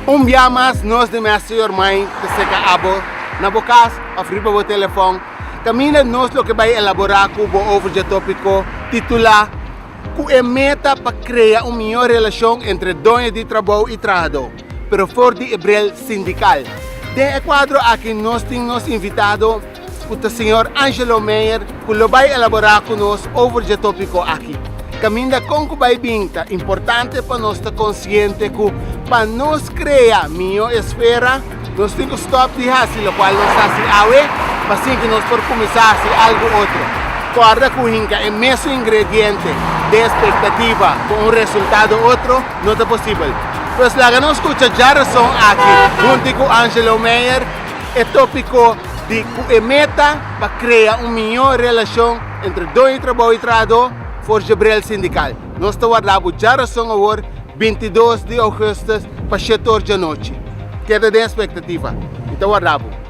Un bia mas nos di Master Your Mind ta seka abo na bo kas òf riba bo telefòn. Kaminda nos lo ke bai elaborá ku bo over dje tópiko titulá Ku e meta pa krea un mihó relashon entre doño di trabou i trahadó, pero for di e bril sindikal. Den e kuadro aki nos tin nos invitado ku ta señor Angelo Meyer ku lo bai elaborá ku nos over dje tópiko aki. Kaminda kon ku bai bin ta importante pa nos ta konsiente ku pa nos krea mihó esfera nos tin ku stòp di hasi lokual nos ta hasi awe pa sin ku nos por kuminsá hasi algu otro. Kòrda ku hinka e mesun ingrediente den espektativa ku un resultado otro no ta posibel. Pues laga nos skucha djarason aki hunti ku Angelo Meyer e tópiko di ku e meta pa krea un mihó relashon entre doño di trabou i trahadó for dje brel sindikal. Nos ta warda bo djarason awor, 22 di ougùstùs, pa shetor djanochi. Keda den espektativa. Mi ta warda bo.